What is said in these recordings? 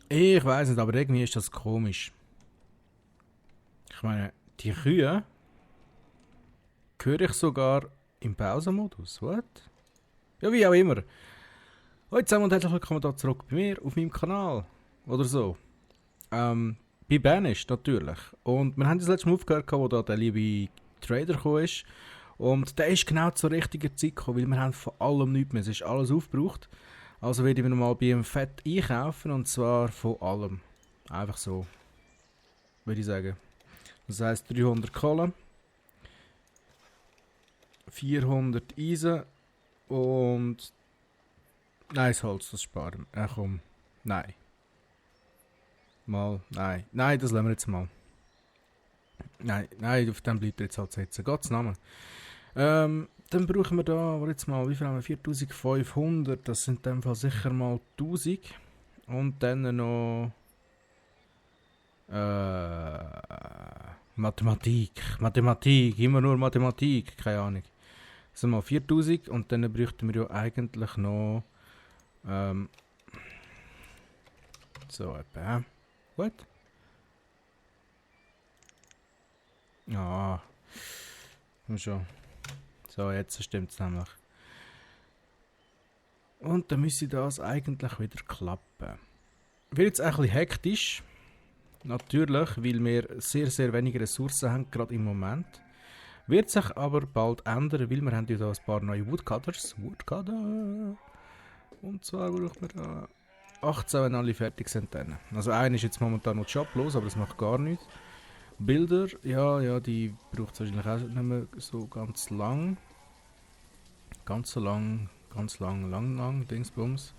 Ich weiß nicht, aber irgendwie ist das komisch. Ich meine, die Kühe höre ich sogar im Pausenmodus. What? Ja, wie auch immer. Hallo zusammen und herzlich willkommen hier zurück bei mir auf meinem Kanal. Oder so. Bei Banish natürlich. Und wir haben das letzte Mal aufgehört, wo da der liebe Trader gekommen ist. Und der ist genau zur richtigen Zeit gekommen, weil wir haben von allem nichts mehr. Es ist alles aufgebraucht. Also werde ich mir nochmal bei ihm Fett einkaufen und zwar von allem. Einfach so, würde ich sagen. Das heisst 300 Kohle, 400 Eisen und... Nein, das Holz, das sparen wir. Komm. Nein. Mal, nein. Nein, das lassen wir jetzt mal. Nein, auf dem bleibt er jetzt halt sitzen. Gottes Namen. Dann brauchen wir da, jetzt mal, wie viel haben wir? 4500, das sind in dem Fall sicher mal 1000. Und dann noch... Mathematik, immer nur Mathematik, keine Ahnung. Das sind mal 4000 und dann bräuchten wir ja eigentlich noch... so etwa. What? Ah. Schon. So, jetzt stimmt es nämlich. Und dann müsste das eigentlich wieder klappen. Wird jetzt ein bisschen hektisch. Natürlich, weil wir sehr, sehr wenige Ressourcen haben, gerade im Moment. Wird sich aber bald ändern, weil wir haben ja da ein paar neue Woodcutters. Woodcutter. Und zwar brauchen wir da 18, wenn alle fertig sind dann. Also einer ist jetzt momentan noch joblos, aber das macht gar nichts. Bilder, ja, die braucht es wahrscheinlich auch nicht mehr so ganz lang. Lang, Dingsbums.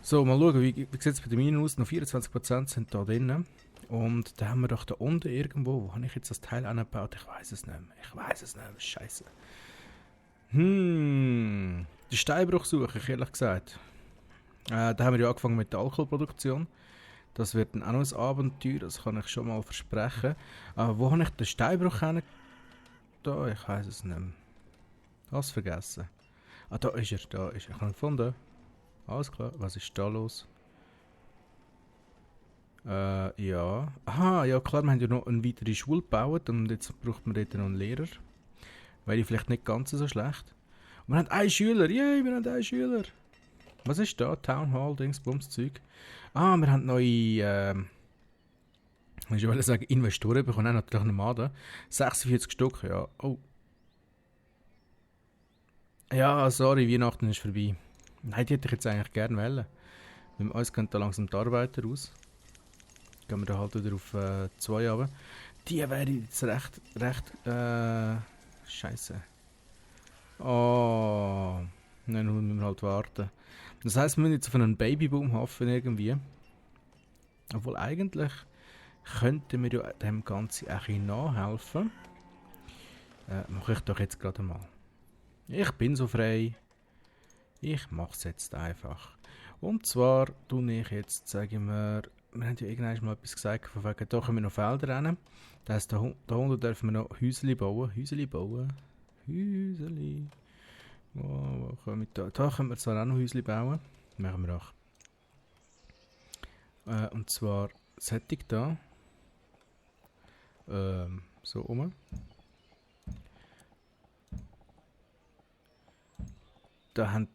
So, mal schauen, wie sieht es bei den Minen aus? Noch 24% sind da drin. Und da haben wir doch da unten irgendwo, wo habe ich jetzt das Teil angebaut? Ich weiß es nicht mehr. Scheiße. Die Steinbruch suche ich, ehrlich gesagt. Da haben wir ja angefangen mit der Alkoholproduktion. Das wird dann auch noch ein Abenteuer, das kann ich schon mal versprechen. Aber wo habe ich den Steinbruch hin? Da, ich weiß es nicht mehr. Was vergessen? Ah, da ist er. Ich habe ihn gefunden. Alles klar, was ist da los? Ja. Aha, ja klar, wir haben ja noch eine weitere Schule gebaut und jetzt braucht man dort noch einen Lehrer. Wäre vielleicht nicht ganz so schlecht. Und wir haben einen Schüler, yay, wir haben einen Schüler. Was ist da? Town Hall, Dingsbums, Zeug. Ah, wir haben neue, ich wollte sagen, Investoren bekommen, natürlich noch mal da. 46 Stück, ja. Oh. Ja, sorry, Weihnachten ist vorbei. Nein, die hätte ich jetzt eigentlich gerne wollen. Bei uns gehen da langsam die Arbeiter raus. Gehen wir da halt wieder auf 2 runter. Die wäre jetzt recht, scheisse. Oh, dann müssen wir halt warten. Das heisst, wir müssen jetzt auf einen Babyboom hoffen irgendwie. Obwohl eigentlich könnten wir ja dem Ganzen auch nachhelfen. Mache ich doch jetzt gerade mal. Ich bin so frei. Ich mache es jetzt einfach. Und zwar tue ich jetzt, sagen wir haben ja irgendwann mal etwas gesagt, von wegen, da können wir noch Felder rein. Das heisst, da unten dürfen wir noch Häusli bauen. Wo können wir da können wir zwar auch noch Häusli bauen. Machen wir auch. Und zwar sättig da. So rum. Da haben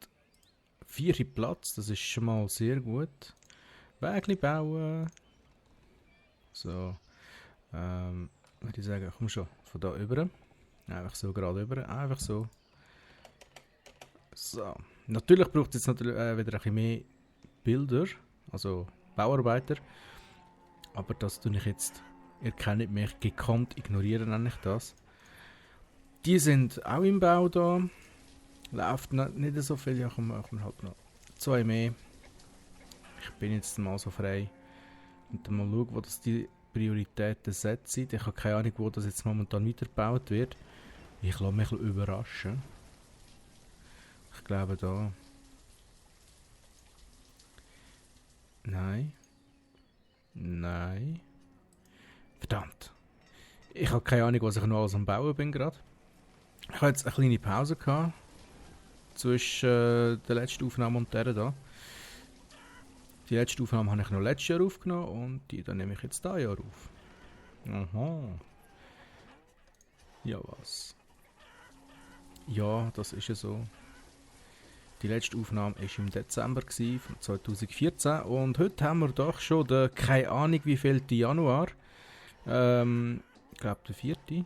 4 Platz, das ist schon mal sehr gut. Wägli bauen. So. Würde ich sagen, komm schon, von da über. Einfach so gerade über. Einfach so. So. Natürlich braucht es jetzt natürlich wieder ein bisschen mehr Bilder, also Bauarbeiter. Aber das tue ich jetzt, ihr kennt mich, gekonnt ignorieren, nenne ich das. Die sind auch im Bau da. Läuft nicht so viel, ja, machen wir halt noch 2 mehr. Ich bin jetzt mal so frei. Und dann mal schauen, wo das die Prioritäten setzen. Ich habe keine Ahnung, wo das jetzt momentan weitergebaut wird. Ich lasse mich ein bisschen überraschen. Ich glaube da. Nein. Verdammt. Ich habe keine Ahnung, was ich noch alles am Bauen bin gerade. Ich habe jetzt eine kleine Pause gehabt. Zwischen der letzten Aufnahme und der da. Die letzte Aufnahme habe ich noch letztes Jahr aufgenommen und die dann nehme ich jetzt dieses Jahr auf. Aha. Ja, was? Ja, das ist ja so. Die letzte Aufnahme war im Dezember von 2014 und heute haben wir doch schon den, keine Ahnung wie viel Januar. Ich glaube der 4., der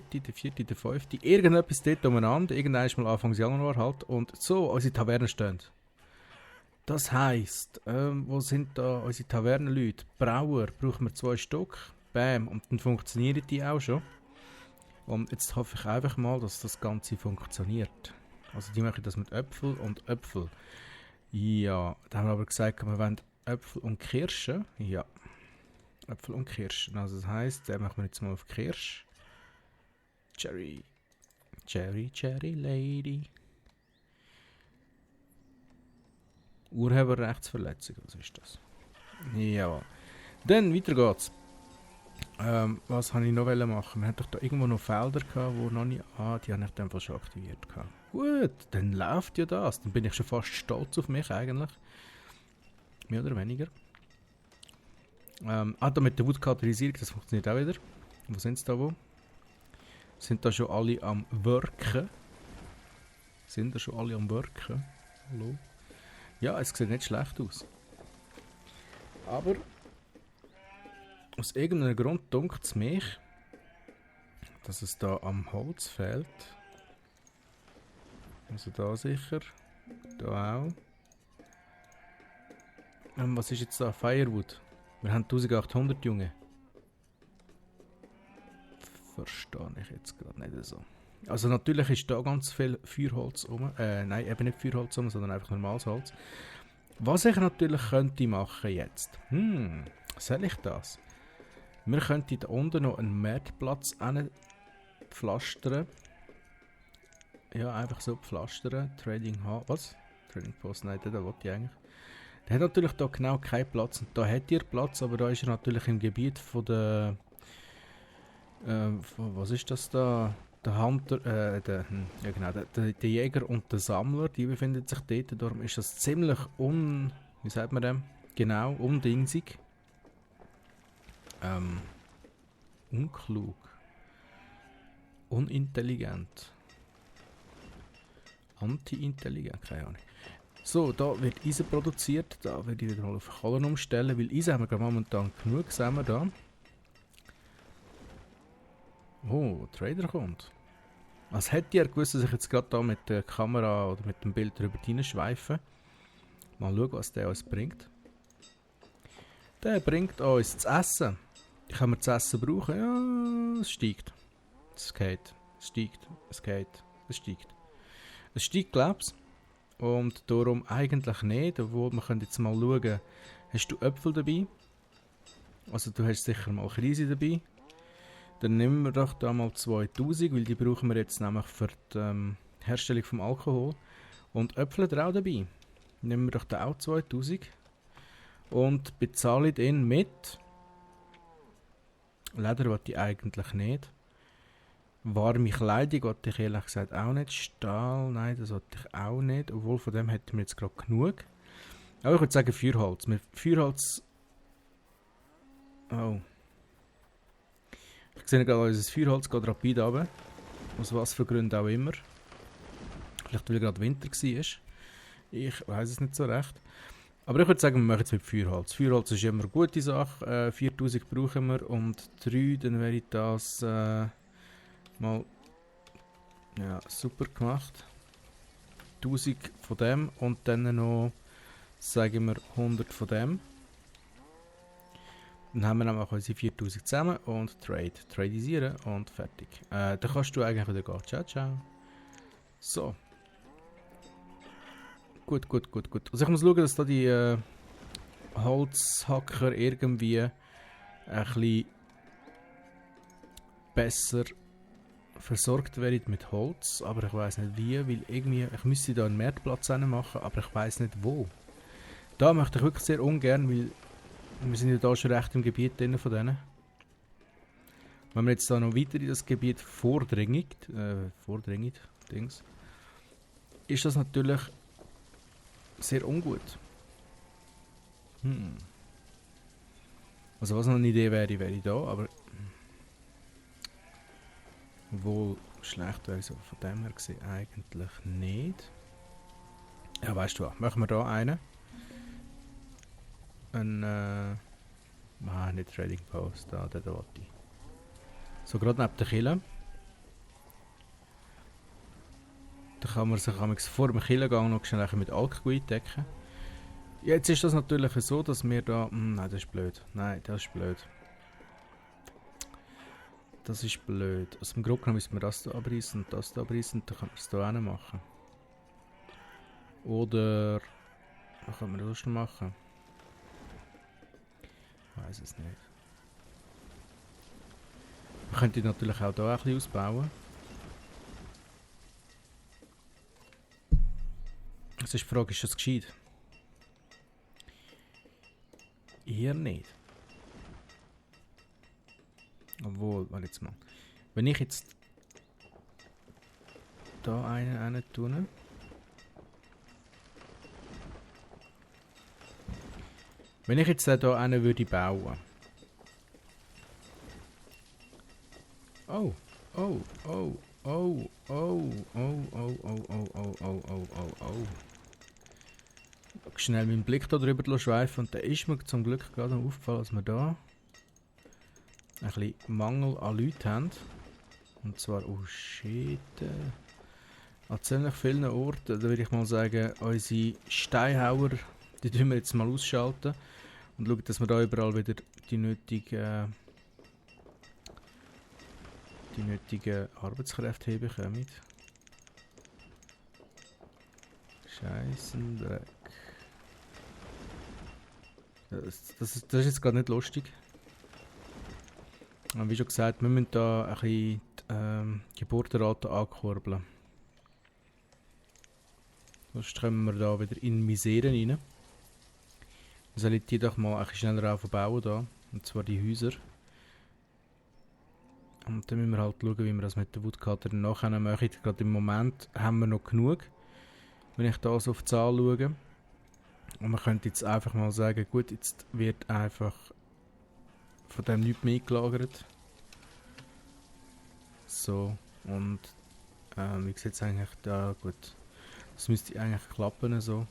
3., der 4., der 5. Irgendetwas dort umeinander. Irgendwann mal Anfang Januar halt. Und so, unsere Tavernen stehen. Das heisst, wo sind da unsere Tavernenleute? Brauer, brauchen wir 2 Stück. Bam, und dann funktionieren die auch schon. Und jetzt hoffe ich einfach mal, dass das Ganze funktioniert. Also die machen das mit Äpfel und Äpfel. Ja, da haben wir aber gesagt, wir wollen Äpfel und Kirschen. Ja, Äpfel und Kirschen. Also das heisst, den machen wir jetzt mal auf Kirsch. Cherry. Cherry, Cherry Lady. Urheberrechtsverletzung, was ist das? Ja. Dann, weiter geht's. Was wollte ich noch machen? Wir hatten doch da irgendwo noch Felder gehabt, wo noch nicht... die habe ich dann einfach schon aktiviert gehabt. Gut, dann läuft ja das. Dann bin ich schon fast stolz auf mich eigentlich. Mehr oder weniger. Da mit der Woodcutterisierung, das funktioniert auch wieder. Wo sind sie da wo? Sind da schon alle am Worken? Sind da schon alle am Worken? Hallo? Ja, es sieht nicht schlecht aus. Aber aus irgendeinem Grund dunkt es mich, dass es da am Holz fehlt. Also da sicher. Da auch. Was ist jetzt da? Firewood. Wir haben 1800 Junge. Verstehe ich jetzt gerade nicht so. Also natürlich ist da ganz viel Feuerholz rum. Nein, eben nicht Feuerholz rum, sondern einfach normales Holz. Was ich natürlich könnte machen jetzt. Soll ich das? Wir könnten da unten noch einen Marktplatz pflastern. Ja, einfach so pflastern. Trading Hall. Was? Trading Post, nein, da wollte ich eigentlich. Der hat natürlich da genau keinen Platz. Und da hat ihr Platz, aber da ist er natürlich im Gebiet von der... was ist das da? Der Hunter, ja genau, der Jäger und der Sammler, die befinden sich dort. Darum ist das ziemlich wie sagt man dem? Genau, undingsig. Unklug. Unintelligent. Anti-intelligent, keine Ahnung. So, da wird Eisen produziert. Da werde ich wieder mal auf Kohlen umstellen, weil Eisen haben wir momentan genug, sehen wir da. Oh, Trader kommt. Als hätte er gewusst, dass ich jetzt gerade da mit der Kamera oder mit dem Bild drüber hineinschweife. Mal schauen, was der uns bringt. Der bringt uns zu essen. Können wir zu essen brauchen? Ja, es steigt. Es geht. Es steigt. Es geht. Es steigt. Es steigt, glaub's. Und darum eigentlich nicht. Obwohl, wir können jetzt mal schauen. Hast du Äpfel dabei? Also du hast sicher mal Krise dabei. Dann nehmen wir doch da mal 2000, weil die brauchen wir jetzt nämlich für die Herstellung vom Alkohol. Und Äpfel auch dabei. Nehmen wir doch da auch 2000. Und bezahle den mit... Leder wollte ich eigentlich nicht. Warme Kleidung wollte ich ehrlich gesagt auch nicht. Stahl, nein, das wollte ich auch nicht. Obwohl von dem hätten wir jetzt gerade genug. Aber ich würde sagen Feuerholz. Mit Feuerholz... Oh. Ich sehe gerade, unser Feuerholz geht rapid runter. Aus was für Gründen auch immer. Vielleicht weil gerade Winter war. Ich weiß es nicht so recht. Aber ich würde sagen, wir machen es mit Feuerholz. Feuerholz ist immer eine gute Sache. 4000 brauchen wir und 3, dann wäre das mal ja, super gemacht. 1000 von dem und dann noch, sagen wir, 100 von dem. Dann haben wir nämlich unsere 4000 zusammen und tradisieren und fertig. Dann kannst du eigentlich wieder gehen. Ciao, ciao. So. Gut. Also ich muss schauen, dass da die Holzhacker irgendwie ein bisschen besser versorgt werden mit Holz. Aber ich weiß nicht wie, weil irgendwie, ich müsste da einen Marktplatz machen, aber ich weiß nicht wo. Da möchte ich wirklich sehr ungern, weil wir sind ja da schon recht im Gebiet drin von denen. Wenn wir jetzt da noch weiter in das Gebiet vordringen, ist das natürlich sehr ungut. Also was noch eine Idee wäre, wäre da, aber... Obwohl, schlecht wäre es von dem her gesehen eigentlich nicht. Ja, weißt du was, machen wir da einen. Nicht Trading Post, da, der wollte ich. So, gerade neben der Kille. Da kann man sich vor dem Killengang noch schnell mit Alkohol eindecken. Jetzt ist das natürlich so, dass wir da... nein, das ist blöd. Nein, das ist blöd. Das ist blöd. Aus dem Grunde genommen müssen wir das hier abreißen und das hier abreißen. Dann können wir es hier auch machen. Oder... was können wir das noch machen? Ich weiß es nicht. Man könnte natürlich auch hier ein bisschen ausbauen. Jetzt ist die Frage, ist das gescheit? Eher nicht. Obwohl, warte jetzt mal. Wenn ich jetzt da einen tue. Wenn ich jetzt hier einen würde bauen. Oh, oh, oh, oh, oh, oh, oh, oh, oh, oh, oh, oh, oh, oh. Schnell meinen Blick da drüber schweifen und da ist mir zum Glück gerade noch aufgefallen, dass wir da ein bisschen Mangel an Leuten haben. Und zwar, oh shit, an ziemlich vielen Orten, da würde ich mal sagen, unsere Steinhauer, die tun wir jetzt mal ausschalten und schauen, dass wir da überall wieder die nötigen Arbeitskräfte herbekommen. Scheissendreck. Das ist jetzt gerade nicht lustig. Wie schon gesagt, wir müssen da ein bisschen die Geburtenrate ankurbeln. Sonst kommen wir da wieder in Misere rein. Wir sollen die doch mal ein bisschen schneller aufbauen da. Und zwar die Häuser. Und dann müssen wir halt schauen, wie wir das mit der Woodcutter nachher machen. Gerade im Moment haben wir noch genug. Wenn ich da so auf die Zahl schaue. Und man könnte jetzt einfach mal sagen, gut, jetzt wird einfach von dem nichts mehr eingelagert. So, und wie sieht es eigentlich da? Gut, das müsste eigentlich klappen so.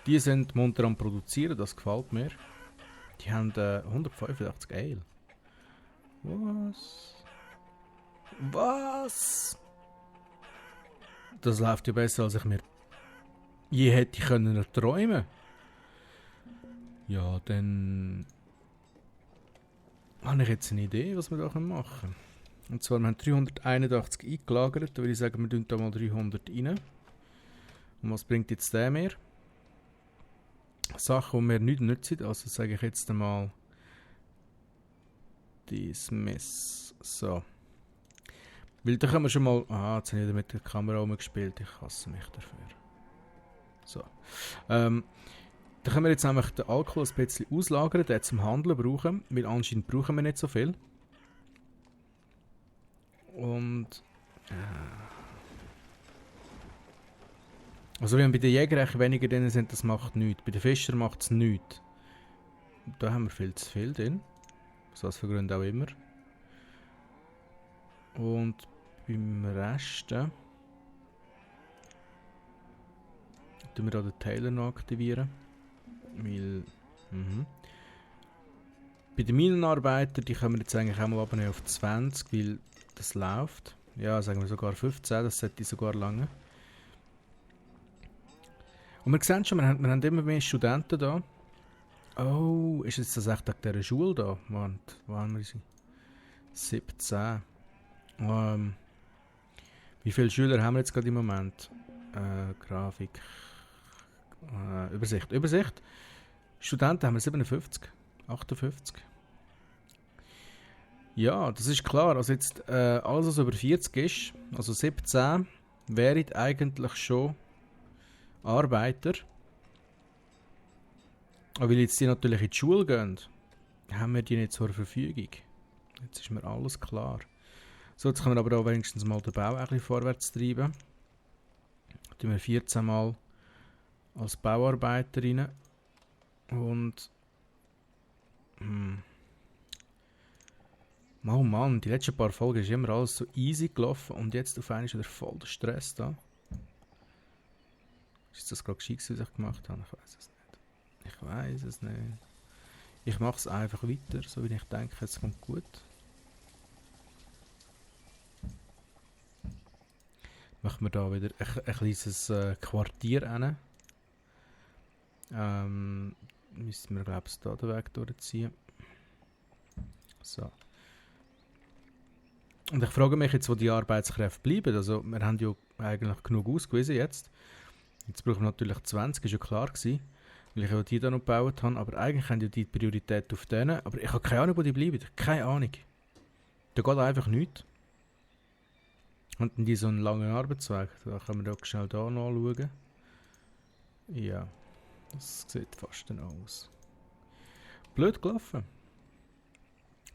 Die sind munter am Produzieren, das gefällt mir. Die haben 185 Ale. Was? Was? Das läuft ja besser, als ich mir je hätte können erträumen. Ja, dann habe ich jetzt eine Idee, was wir da machen können. Und zwar, wir haben 381 eingelagert. Da würde ich sagen, wir tun da mal 300 rein. Und was bringt jetzt der mehr? Sachen, die mir nicht nützen. Also sage ich jetzt einmal Dismiss. So. Weil da können wir schon mal... jetzt habe ich wieder mit der Kamera rumgespielt. Ich hasse mich dafür. So. Da können wir jetzt nämlich den Alkohol ein bisschen auslagern, den zum Handeln brauchen, weil anscheinend brauchen wir nicht so viel. Und... also wenn bei den Jägern weniger drin sind, das macht nichts. Bei den Fischern macht es nichts. Da haben wir viel zu viel drin. Aus was für Gründen auch immer. Und beim Rest tun wir da den Tailor noch aktivieren. Weil, bei den Minenarbeitern, die können wir jetzt eigentlich auch mal abnehmen auf 20, weil das läuft. Ja, sagen wir sogar 15, das sollte sogar lange. Und wir sehen schon, wir haben immer mehr Studenten da. Oh, ist jetzt das echt an dieser Schule da? Wo haben wir sie? 17. Wie viele Schüler haben wir jetzt gerade im Moment? Grafik. Übersicht. Studenten haben wir 57. 58. Ja, das ist klar. Also jetzt alles, was über 40 ist, also 17, wären eigentlich schon Arbeiter. Aber weil jetzt die natürlich in die Schule gehen, haben wir die nicht zur Verfügung. Jetzt ist mir alles klar. So, jetzt können wir aber auch wenigstens mal den Bau ein bisschen vorwärts treiben. Dann tun wir 14 mal als Bauarbeiterin. Und oh Mann, die letzten paar Folgen ist immer alles so easy gelaufen und jetzt auf einmal ist wieder voll der Stress da. Ist das gerade gescheit, was ich gemacht habe? Ich weiß es nicht. Ich weiß es nicht. Ich mache es einfach weiter, so wie ich denke, es kommt gut. Machen wir da wieder ein kleines Quartier hin. Müssen wir, glaube ich, da den Weg durchziehen. So. Und ich frage mich jetzt, wo die Arbeitskräfte bleiben. Also, wir haben ja eigentlich genug ausgewiesen jetzt. Jetzt brauchen wir natürlich 20, ist ja klar gewesen, weil ich ja die da noch gebaut habe. Aber eigentlich haben ja die Priorität auf denen. Aber ich habe keine Ahnung, wo die bleiben. Keine Ahnung. Da geht einfach nichts. Und dann die so einen langen Arbeitsweg. Da können wir doch schnell da noch anschauen. Ja, das sieht fast dann aus. Blöd gelaufen.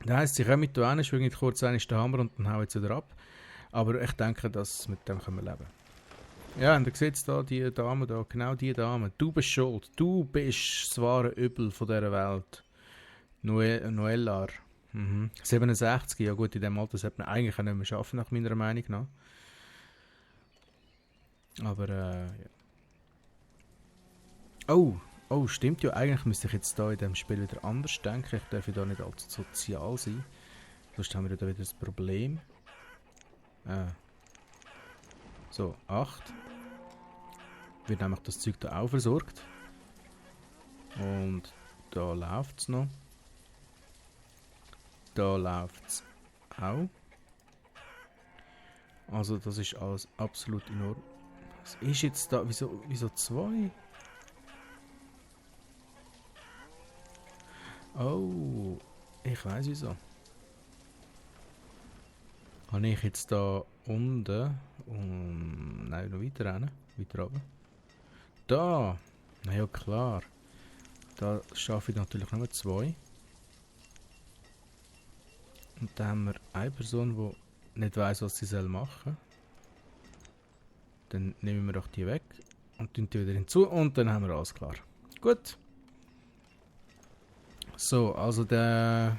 Das heisst, sie kommen da hin, schwingen kurz den Hammer und dann hauen sie wieder ab. Aber ich denke, dass mit dem können wir leben. Ja, und ihr seht da, die Dame da, genau die Dame. Du bist schuld. Du bist das wahre Übel von dieser Welt. Noellar. 67, ja gut, in dem Alter sollte man eigentlich auch nicht mehr schaffen, nach meiner Meinung nach. Aber, ja. Oh, stimmt ja, eigentlich müsste ich jetzt da in dem Spiel wieder anders denken. Ich darf ja da nicht allzu sozial sein. Sonst haben wir ja da wieder das Problem. So, 8. Wird nämlich das Zeug da auch versorgt. Und da läuft es noch. Da läuft es auch. Also das ist alles absolut in Ordnung. Was ist jetzt da? Wieso 2? Oh, ich weiß wieso. Habe ich jetzt da unten nein, noch weiter rein, weiter runter. Da! Na ja, klar. Da schaffe ich natürlich nur 2. Und dann haben wir eine Person, die nicht weiss, was sie machen soll. Dann nehmen wir doch die weg und tun die wieder hinzu und dann haben wir alles klar. Gut. So, also der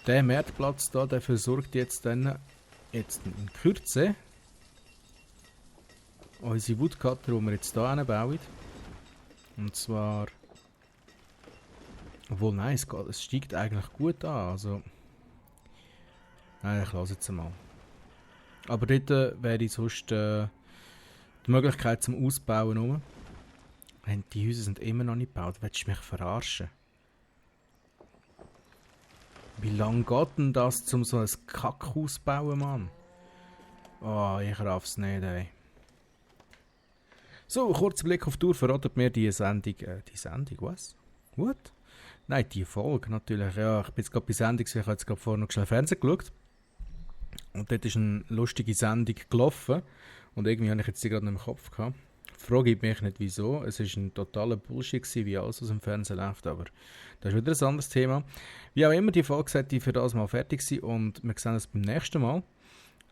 Marktplatz da, der versorgt jetzt dann in Kürze unsere Woodcutter, die wir jetzt hier hinbauen. Und zwar, obwohl nein, es steigt eigentlich gut an, also nein, ich lasse jetzt mal. Aber dort wäre sonst die Möglichkeit zum Ausbauen rum. Die Häuser sind immer noch nicht gebaut, willst du mich verarschen? Wie lange geht denn das, um so ein Kackhaus zu bauen, Mann? Oh, ich raff's nicht, ey. So, kurzer Blick auf die Uhr verratet mir die Sendung. Die Sendung, was? What? Nein, die Folge natürlich. Ja, ich bin jetzt gerade bei Sendung, ich habe jetzt gerade vorhin noch schnell Fernsehen geschaut. Und dort ist eine lustige Sendung gelaufen. Und irgendwie habe ich jetzt die gerade noch im Kopf gehabt. Frage mich nicht wieso. Es war ein totaler Bullshit gewesen, wie alles, was im Fernsehen läuft. Aber das ist wieder ein anderes Thema. Wie auch immer, die Folge sollte für das mal fertig sein. Und wir sehen uns beim nächsten Mal.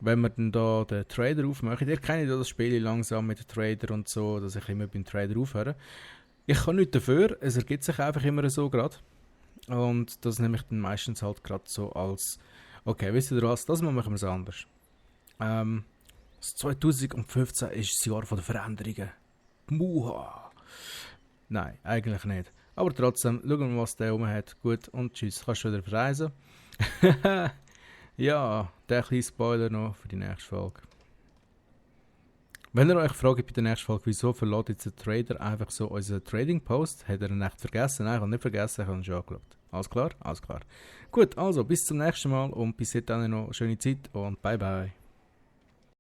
Wenn wir dann da den Trader aufmachen. Ihr kennt ja das Spiel langsam mit den Trader und so, dass ich immer beim Trader aufhöre. Ich kann nichts dafür. Es ergibt sich einfach immer so gerade. Und das nehme ich dann meistens halt gerade so als okay, wisst ihr was, das machen wir es anders. 2015 ist das Jahr der Veränderungen. Muha! Nein, eigentlich nicht. Aber trotzdem, schauen wir mal, was der oben hat. Gut, und tschüss, kannst du wieder verreisen. Ja, der kleine Spoiler noch für die nächste Folge. Wenn ihr euch fragt bei der nächsten Folge, wieso verlässt jetzt der Trader einfach so unseren Trading-Post, hat er ihn echt vergessen? Nein, ich habe nicht vergessen, ich habe ihn schon angeschaut. Alles klar? Alles klar. Gut, also bis zum nächsten Mal und bis jetzt noch eine schöne Zeit und bye bye.